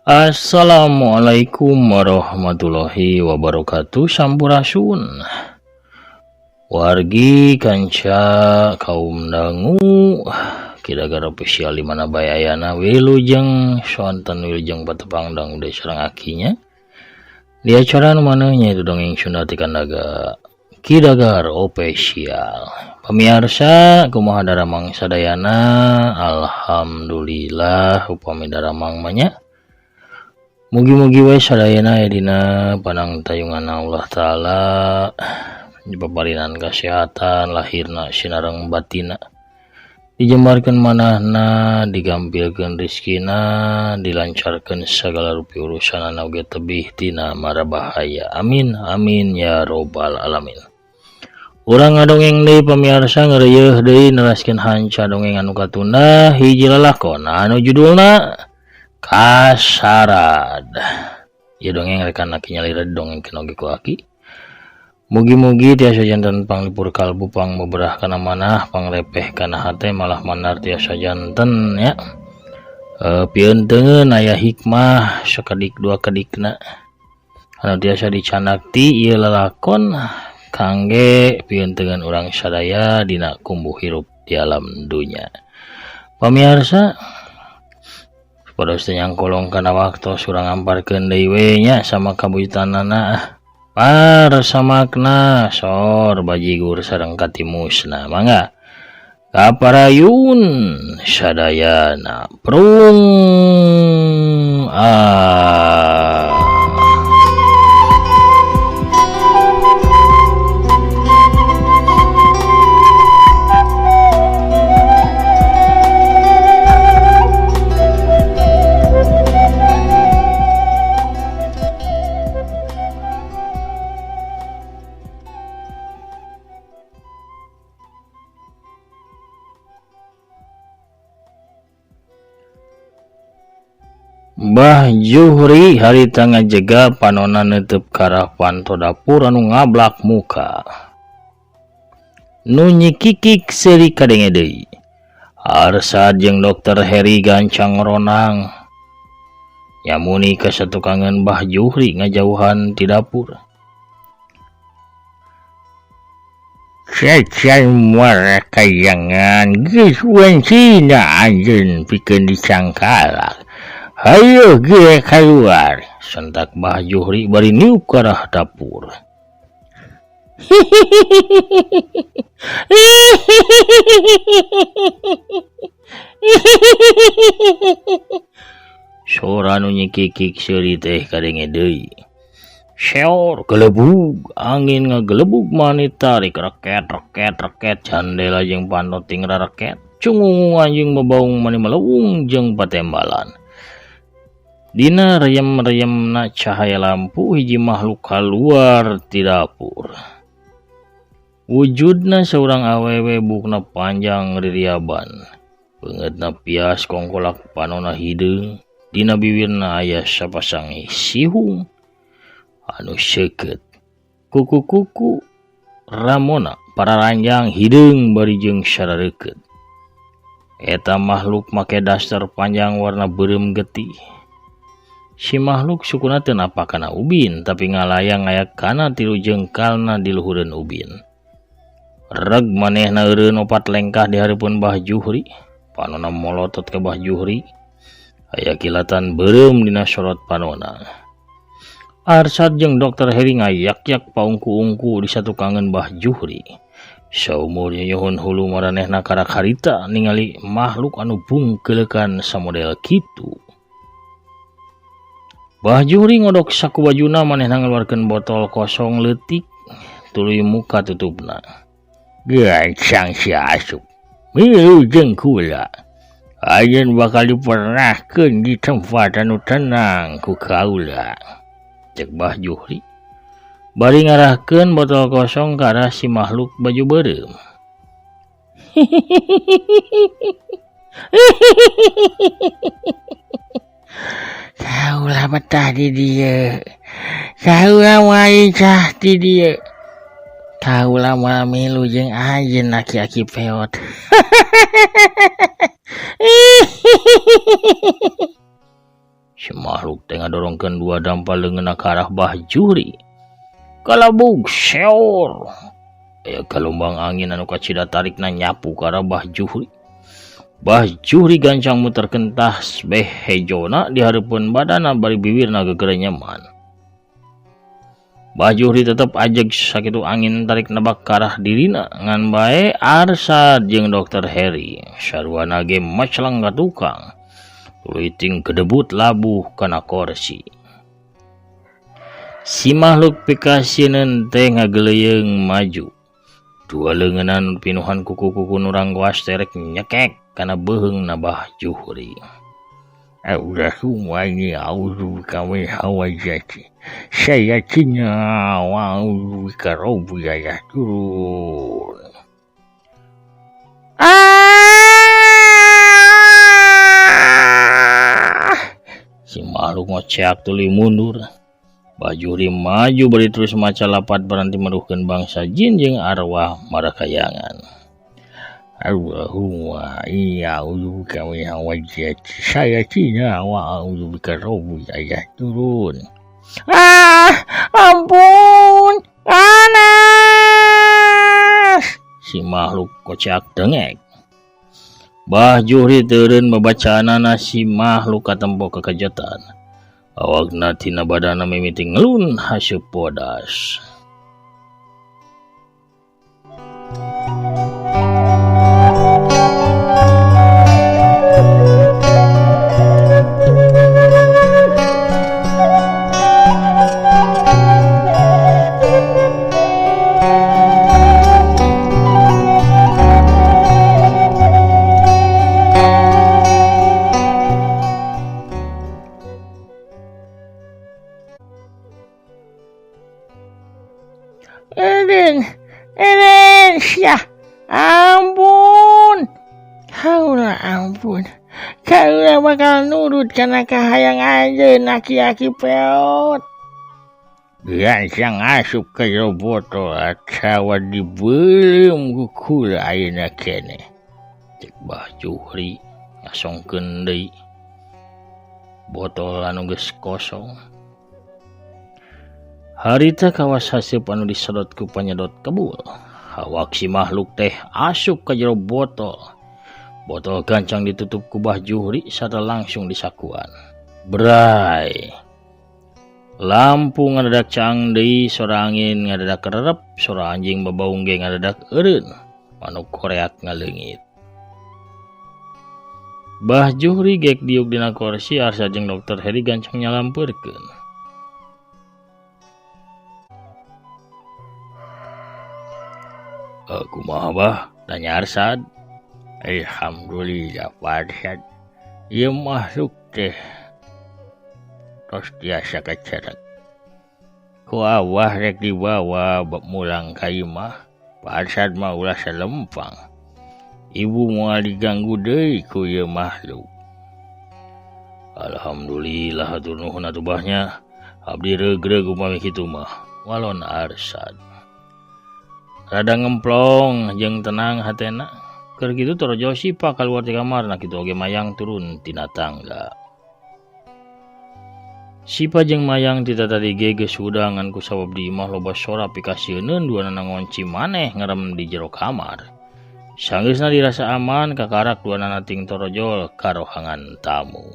Assalamualaikum warahmatullahi wabarakatuh. Sampurasun wargi kanca kaum dangu Kidagar Official di mana bae ayana. Wilujeng sonten, wilujeng patepang dangu deui sareng akinya di acara nu mana nya itu Dongeng Sunda ti Kandaga Kidagar Official. Pemirsa, kumaha daramang sadayana? Alhamdulillah upami daramang mah nya. Mugi-mugi we sadayana aya dina panangtayungan Allah Ta'ala, dipaparinan kesehatan lahirna sinareng batina, dijembarkeun manahna, digampilkeun rizkina, dilancarkeun segala rupi urusanana oge tebih tina mara bahaya. Amin amin ya robbal alamin. Urang ngadongeng deui, pamirsa, ngeureuyeuh deui neraskeun hanca dongeng anu katunda, hiji lalakon anu judulna Kasarad. Ieu dongeng rekan aki nyalira didongengkeun oge ku aki. Mugi-mugi tiasa janten panglipur kalbu, pangbeberah kana manah, pangrepeh kana hate, malah manar tiasa janten ya. E, pieunteuneun aya hikmah sakedik dua kedikna anu tiasa dicandak ti ieu lalakon kangge pieunteuneun urang sadaya dina kumbu hirup di alam dunya. Pamirsa, supados teu nyangkolong kana waktos, urang amparkeun deui we nya sama kabuyutanana parsamakna sor bajigur sareng katimusna. Mangga kaparayun sadayana, prung ah. Mbah Juhri harita ngajega panona neuteub ka panto dapur anu ngablak muka. Nu nyikikik seuri kadenge deui. Arsad jeung Dokter Heri gancang ronang. Nyamuni ka satukangeun Mbah Juhri ngajauhan ti dapur. Cacan muara kayangan geus wancina anjeun pikeun dicangkalak. Hayo geura kaluar, sentak Mbah Juhri bari niup ka arah dapur. Sora nu nyikikik seuri teh kadenge deui. Seor gelebug, angin ngagelebug mani tarik reket reket reket, jandela jeung panto ting rareket, cungungungan jeung babaung mani melewung jeung patembalan. Dina reyem-reyemna cahaya lampu, hiji makhluk kaluar ti dapur. Wujudna saurang awewe, buukna panjang ririaban. Beungeutna pias kongkolak, panona hideung, dina biwirna aya sapasang sihung anu seukeut. Kuku-kuku ramona pararanjang hideung bari jeung sarareukeut. Eta makhluk make daster panjang warna beureum getih. Si makhluk sukuna teu napak kana ubin, tapi ngalayang aya kana tilu jengkalna di luhureun ubin. Reg manehna eureun opat lengkah di hareupeun Mbah Juhri, panona molotot ka Mbah Juhri. Aya kilatan beureum dina sorot panona. Arsad jeung Dokter Heri ngayak-yak paungku-ungku di satukangeun Mbah Juhri. Saumur nyuhun hulu maranehna karak harita ningali makhluk anu bungkeleukan samodel kitu. Mbah Juhri ngodok saku bajuna, manehna ngaluarkeun botol kosong leutik tuluy muka tutupna. Gancang sia asup. Milu jeung kula. Ayeuna bakal dipernahkeun di tempat anu tenang ku kaula. Cek Mbah Juhri bari ngarahkeun botol kosong ka arah si makhluk baju beureum. Kaula betah di dieu. Kaula moal incah ti dieu. Kaula moal milu jeung anjeun, aki-aki peot. Si makhluk teh ngadorongkeun dua dampal leungeunna ka arah Bah Juhri. Kalabug seor. Aya galumbang angin anu kacida tarikna nyapu ka arah Bah Juhri. Bah Juhri gancang muter kentah beh hejona di hareupeun badana bari biwirna gegerenyeman. Bah Juhri tetep ajeg sakitu angin tarik nebak ka arah dirina ngan bae Arsad jeung Dr. Harry saruana ge maceleng ka tukang. Tuluy ting kedebut labuh kana korsi. Si makhluk pikasieun teh ngageleuyeung maju. Dua leungeunna pinuhan kuku-kuku nu ranggoas teh rek nyekek kana beuheungna Bah Juhri. Allahumma inni a'udzubika min hawajati sayatina wa a'udzubika rabbi an yahdurun. Si makhluk ngoceak tuluy mundur. Bah Juhri maju bari terus maca lapat berhenti meruhkeun bangsa jin jeung arwah marakayangan. Allahumma inni a'udzubika min hawajati sayatina wa a'udzubika rabbi an yahdurun. Ah, ampun, panas. Si makhluk kocak dengek. Bah Juhri teureun babacaanana si makhluk katempo kekejetan. Awakna tina badana mimiti ngelun haseup bodas. Eren, sia, ampun, haula ampun, kaula bakal nurut kana kahayang anjeun aki-aki peot. Gancang asup ka jero botol atawa dibeuleum ku kula ayeuna keneh. Cek Bah Juhri ngasongkeun deui botol anu geus kosong. Harita kawas haseup anu disedot ku panyedot kebul. Awak si makhluk teh asup ka jero botol. Botol gancang ditutup ku Bah Juhri sarta langsung disakuan. Bray. Lampu ngadadak caang deui, sora angin ngadadak rerep, sora anjing babaung ge ngadadak eureun. Manuk koreak ngaleungit. Bah Juhri gek diuk dina korsi, Arsa jeung Dr. Harry gancang nyalampeurkeun. Kumaha bah? Tanya Arsad. Alhamdulillah Arsad. Ieu makhluk teh tos tiasa kacarak. Ku awah rek dibawa mulang ka imah. Pak Arsad mah ulah salempang. Ibu moal diganggu deui ku ieu makhluk. Alhamdulillah hatur nuhun atuh bahnya. Abdi reug-reug upami kitu mah. Walon Arsad. Rada ngemplong jeung tenang hatena. Keur kitu torojol Sipa kaluar ti kamarna kitu oge Mayang turun tina tangga. Sipa jeung Mayang ti tatadi ge geus hudang ngan kusabab di imah loba sora pikasieuneun duanana ngonci maneh ngerem di jero kamar. Sanggeusna dirasa aman kakarak duanana ting torojol ka rohangan tamu.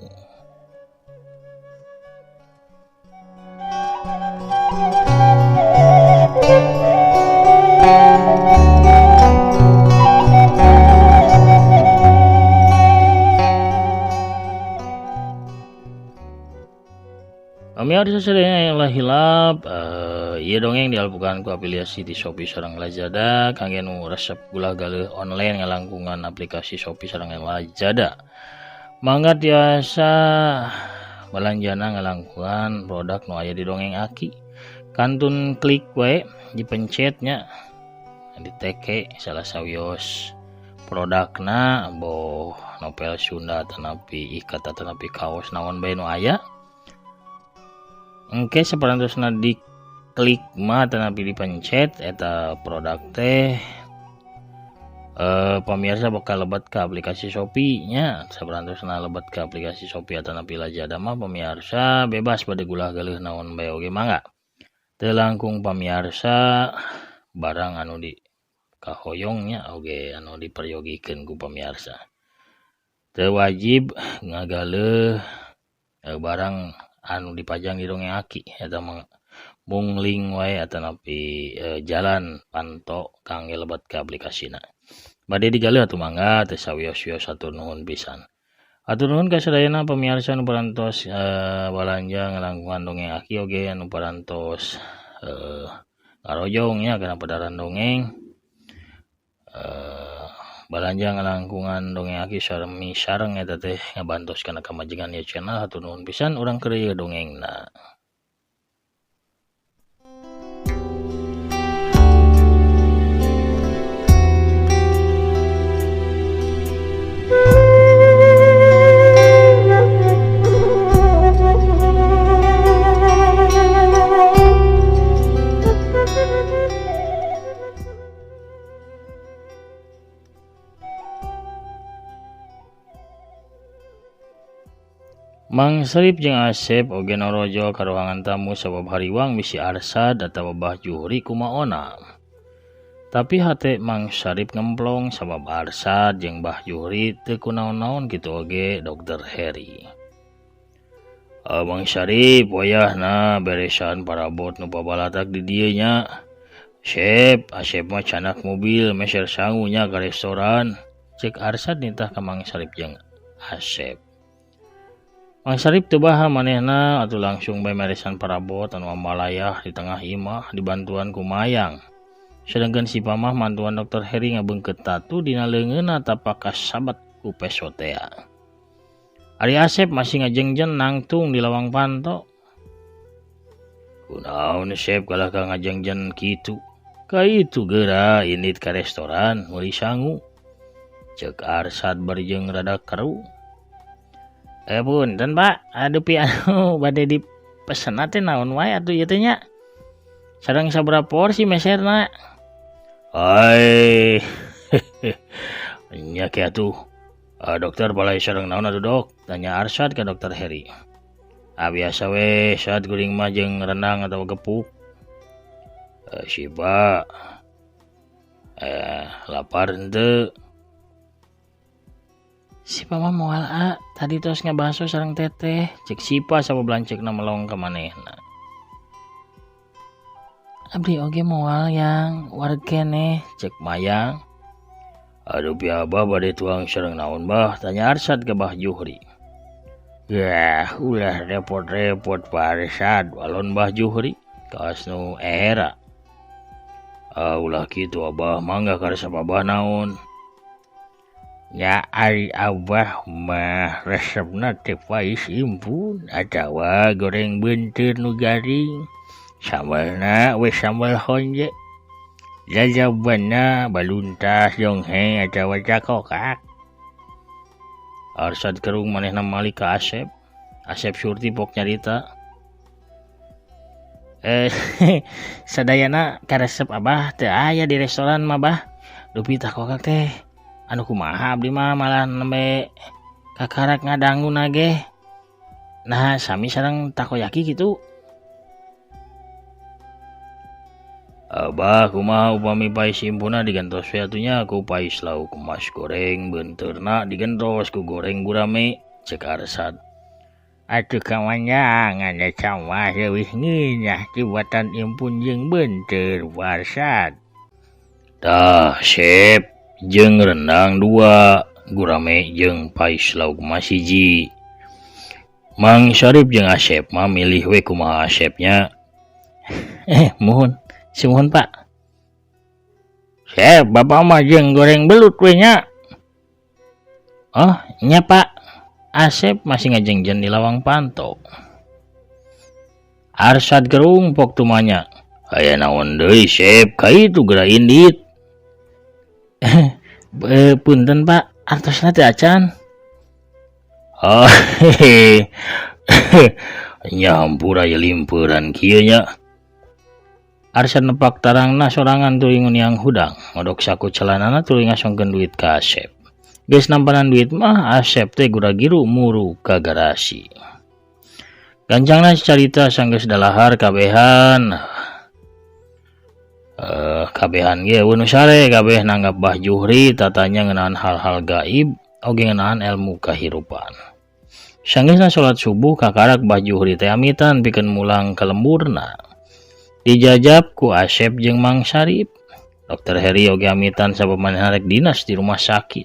Kami harus sadaya yang hilap ieu dongeng dialbukan ku afiliasi di Shopee sareng Lazada kangge nu resep gula galeuh online ngalangkungan aplikasi Shopee sareng Lazada. Mangga tiasa balanjana ngalangkungan produk nu aya di dongeng Aki. Kantun klik wae dipencetnya diteke salah sawios produkna boh novel Sunda tanapi ikat tanapi kaos naon bae nu aya. Engke saperantosna diklik mah tanapi dipencet eta produk teh Pamirsa bakal lebet ke aplikasi Shopee nya saperantosna lebet ke aplikasi Shopee atanapi Lazada mah pamirsa bebas bade gulah galeuh naon bae oge mangga. Teu langkung pamirsa barang anu di kahoyong nya oge anu diperyogikeun ku pamirsa. Teu wajib ngagaleuh barang anu dipajang di Dongeng Aki eta mah mung link wae atanapi jalan panto kangge lebet ka aplikasina. Bade digaleuh atuh mangga teu sawios-wios hatur nuhun pisan. Hatur nuhun ka sadayana pamirsa anu parantos balanja ngalangkungan Dongeng Aki oge anu parantos ngarojong nya kana padaran dongeng. Balanja ngalangkungan Dongeng Aki saremi sareng eta teh ngabantos kana kamajengan ieu channel hatur nuhun pisan urang keur ieu dongengna. Mang Sarip jeung Asep oge norojo ka ruangan tamu sabab hariwang bisi Arsad atawa Bah Juhri kumaona. Tapi hate Mang Sarip ngemplong sabab Arsad jeung Bah Juhri teu kunaon-naon kitu oge Dokter Heri. Mang Sarip wayahna beresan parabot nu pabalatak di dieu nya. Sep, Asep mah canak mobil meser sangu nya ka restoran. Cek Arsad nitah ka Mang Sarip jeung Asep. Mang Sarip teu baha manehna atuh langsung bae meresan parabot anu ambalayah di tengah imah dibantuan ku Mayang. Sedangkan si Pamah mantuan Dokter Heri ngabeungkeut tatu dina leungeunna tapak kasabat ku peso tea. Ari Asep masih ngajengjen nangtung di lawang panto. Kunaon Sep kalah ka ngajengjen kitu? Kaitu geura indit ka restoran meuli sangu. Ceuk Arsad bari jeung rada keru. Punten Pak, aduh pi anu bade dipesen teh naon wae atuh ieu teh nya. Sareng sabaraha porsi meserna? Ai. Nya ke atuh. Dokter balai sareng naon atuh dok? Tanya Arsad ka Dokter Heri. Ah biasa we, saat guring mah jeung rendang atau gepuk. Si Pak. Lapar henteu? Si Pama moal a, tadi tos ngabaso sareng teteh. Cek Sipa sabab lanceukna melong ka manehna. Abdi oge moal yang wareg keneh, cek Mayang. Aduh pi abah bade tuang sareng naon bah? Tanya Arsad ka Bah Juhri. Yah, ulah repot-repot Pak Arsad, walon Bah Juhri kaos nu era. Ulah kitu abah, mangga karesep abah naon? Nya ari abah mah resepna teh pais impun atawa goreng beunteur nu garing. Sambalna we sambal honje. Jajabanna baluntas jonghe atawa cakokak. Arsad kerung manehna malik ka Asep. Asep Surti pok nyarita. Sadayana karesep abah teu aya di restoran mah bah. Dupi takokak teh. Anu kumaha abdi mah malah nembe kakarak ngadangu ge. Nah sami sareng takoyaki kitu. Abah kumaha upami pais impuna digentos we atuh nya ku pais lauk emas goreng beunteurna digentos ku goreng gurame cek Arsad. Atuh kamanjangan eta mah leuwih ngeunah tibatan impun jeung beunteur Arsad. Tah sep jeung rendang 2, gurame jeung pais lauk mas 1. Mang Sarip jeung Asep mah milih we kumaha Asepnya. Muhun, sumuhun Pak. Sep, bapak mah jeung goreng belut we nya. Oh, nya Pak. Asep masih ngajengjen di lawang panto. Arsad gerung pok tumanya. Aya naon deui Sep, kaitu geura indit. Punten Pak, artosna teh acan. Ah, nyampur aya limpeuran kieu nya. Arsad nepak tarangna sorangan tuluy nguniang hudang, ngodok saku celanana tuluy ngasongkeun duit ka Asep. Geus nampanan duit mah Asep teh gura-giru muru ka garasi. Gancangna carita sanggeus dalahar kabehan. Kabehan ge euweuh nu sare kabeh nanggap Bah Juhri tatanya ngeunaan hal-hal gaib oge ngeunaan ilmu kahirupan. Sanggeusna salat subuh kakarak Bah Juhri teh amitan pikeun mulang ka lemburna. Dijajab ku Asep jeung Mang Sarip. Dokter Heri oge amitan sabab manehna rek dinas di rumah sakit.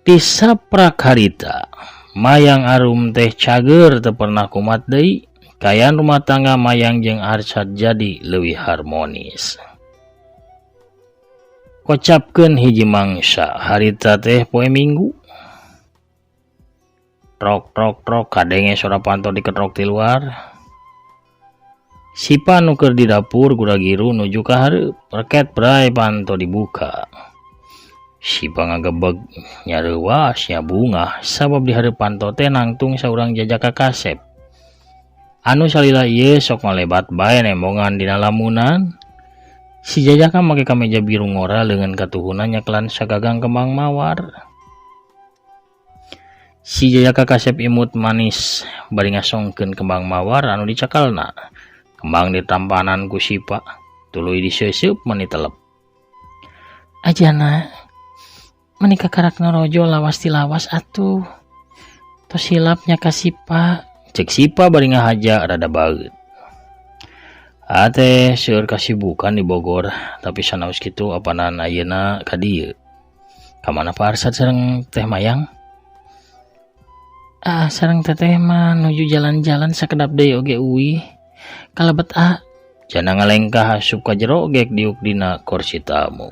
Tisaprak harita, Mayang Arum teh cager teu pernah kumat deui. Kaayaan rumah tangga Mayang jeung Arsad jadi leuwih harmonis. Kocapkeun hiji mangsa harita teh poe Minggu. Trok trok trok kadenge sora panto diketrok ti luar. Sipa nu keur di dapur gura-giru nuju ka hareup, reket bray panto dibuka. Sipa ngagebeg nyareuwas nya bungah sabab di hareup panto teh nangtung saurang jajaka kasep. Anu salila ieu sok ngalebat bae nembongan dina lamunan. Si jajaka make kameja biru ngora leungeun katuhuna nyekelan sagagang kembang mawar. Si jajaka kasep imut manis bari ngasongkeun kembang mawar anu dicakalna. Kembang ditampanan ku Sipa, tuluy diseuseup meuni telep. Ajana, meuni kakarak norojo lawas ti lawas atuh. Tos hilap nya ka Sipa, cek Sipa bari ngahaja rada baeut. Ate seueur kasibukan di Bogor, tapi sanaos kitu apanan ayeuna ka dieu. Ka mana Pak Arsad sareng Teh Mayang? Ah, sareng Teteh mah nuju jalan-jalan sakedap deui oge uih. Kalebet a, jana ngalengkah asup ka jero gek diuk dina kursi tamu.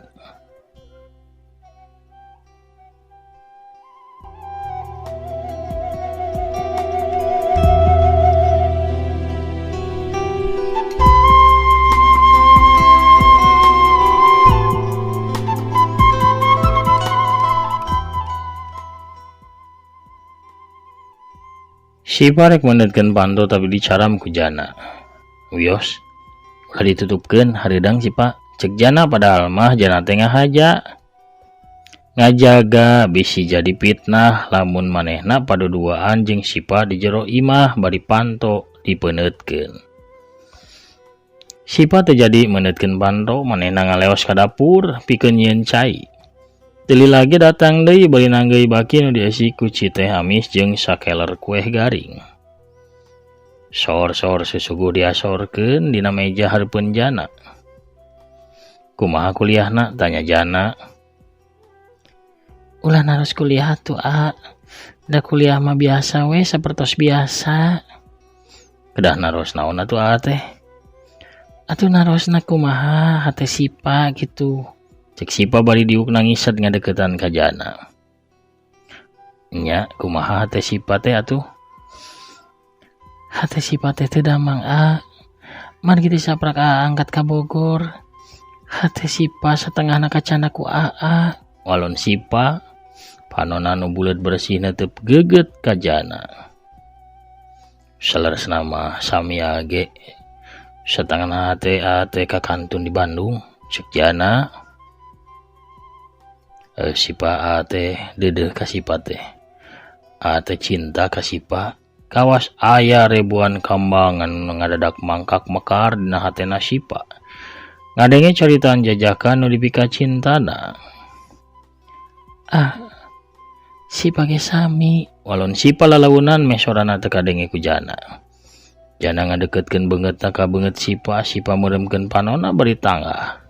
Sipa rek meundeutkeun panto tapi dicaram ku Jana. Wios, ulah ditutupkeun hareudang Sipa. Cek Jana padahal mah Jana teh ngahaja. Ngajaga bisi jadi fitnah lamun manehna paduduaan jeung Sipa di jero imah bari panto dipeundeutkeun. Sipa teu jadi meundeutkeun panto, manehna ngaleos ka dapur pikeun nyieun cai. Teu lila ge datang deui bari nanggeuy baki nu dieusi ku citeh amis jeung sakeler kueh garing. Sor-sor susuguh diasorkeun dina meja hareupeun Jana. Kumaha kuliahna? Tanya Jana. Ulah naros kuliah atuh, A. Da kuliah mah biasa we sapertos biasa. Kedah naros naon atuh A teh? Atuh narosna kumaha hate Sipa gitu. Cek Sipa bari diuk nangiset ngadeukeutan ka Jana. Nya kumaha hate Sipa teh atuh? Hate Sipa teh teu damang A. Margi disaprak A angkat ka Bogor. Hate Sipa satengahna kacana ku AA. Walon Sipa panona nu buleut bersih neuteub geugeut ka Jana. Saleresna mah samia ge satengahna hate A teh kakantun di Bandung. Cek Jana. Sipa A teh deudeuh ka Sipa teh. A teh cinta ka Sipa. Kawas aya ribuan kambang anu ngadadak mangkak mekar dina hatena Sipa. Ngadenge caritaan jajakan nu dipika cintana. Ah, Sipa ge sami. Walon Sipa lalaunan meh sorana teu kadenge ku Jana. Jana ngadeuketkeun beungeutna ka beungeut Sipa, Sipa meureumkeun panona bari tanggah.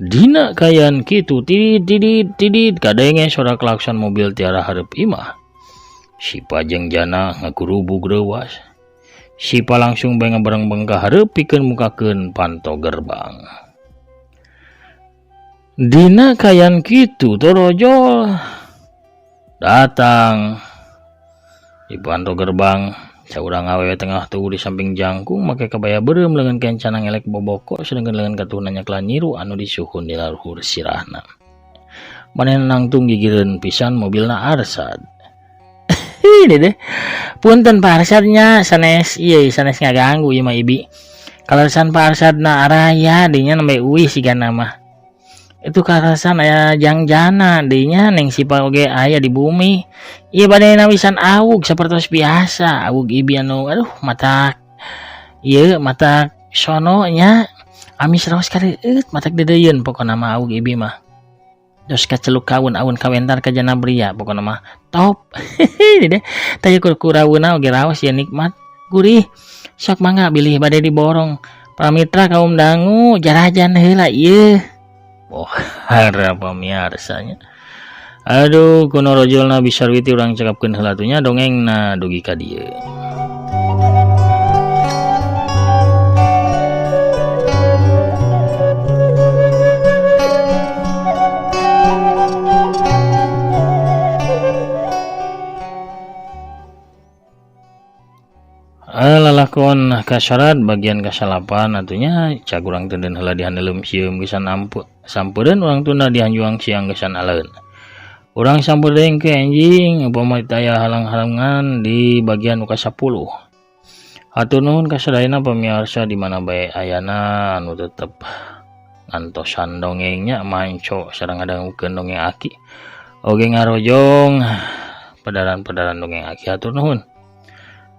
Dina kaayaan kitu tidid tidid tidid kadenge sora klakson mobil tiara hareup imah. Sipa jeung Jana ngagurubug reuwas. Sipa langsung bae ngabareng-beng ka hareup pikeun mukakeun panto gerbang. Dina kaayaan kitu torojol datang di panto gerbang. Saurang awewe tengah tuh di samping jangkung make kabaya beureum leungeun kencana ngelek boboko sedengkeun leungeun katuhna nyaklan nyiru anu disuhun di luhur sirahna. Manehna nangtung gigireun pisan mobilna Arsad. Ini deh. Punten Pak Arsadnya sanes ieu sanes ngaganggu ieu mah ibi. Kaleresan Pak Arsadna araya dinya nembe uih sigana mah. Itu kaleresan aya jangjana dinya Neng Sipa oge aya di bumi. Ieu bade nawisan awug sapertos biasa awug ibi anu aduh matak ieu matak sono nya amis raos kareueut matak deudeuyeun pokona mah awug ibi mah. Dos kaceluk kawun awun kawentar ka janabria pokona mah top. Dede tah ieu kurawuna oge raos ieu nikmat gurih. Sok mangga bilih bade diborong. Pramitra kaum dangu jarajan heula ieu. Oh, harap pamiarsa nya. Aduh kuno rojolna bisa witi urang cekapkeun heula tuh nya dongengna dugi ka dieu. Lalakon kasyarat bagian kasalapan atunya cag urang tenden heula dihaneuleum sieum gesan ampu sampeureun urang tunda dihanjuang siang gesan aleun. Urang sampeureun ke enjing upama taya halang-halangan di bagian nu ka-10. Hatur nuhun kasadayana pamiarsa di mana bae ayana anu tetep ngantosan dongengnya manco sareng ngadangukeun dongeng aki. Oge ngarojong pedaran-pedaran dongeng aki hatur nuhun.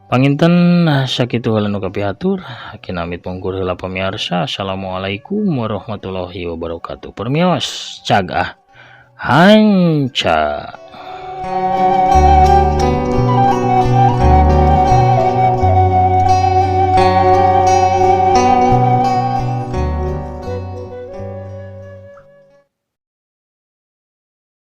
Panginten sakitu heula nu kapihatur, aki namit pungkur heula pamiarsa. Assalamualaikum warahmatullahi wabarakatuh. Permios cag ah hanca.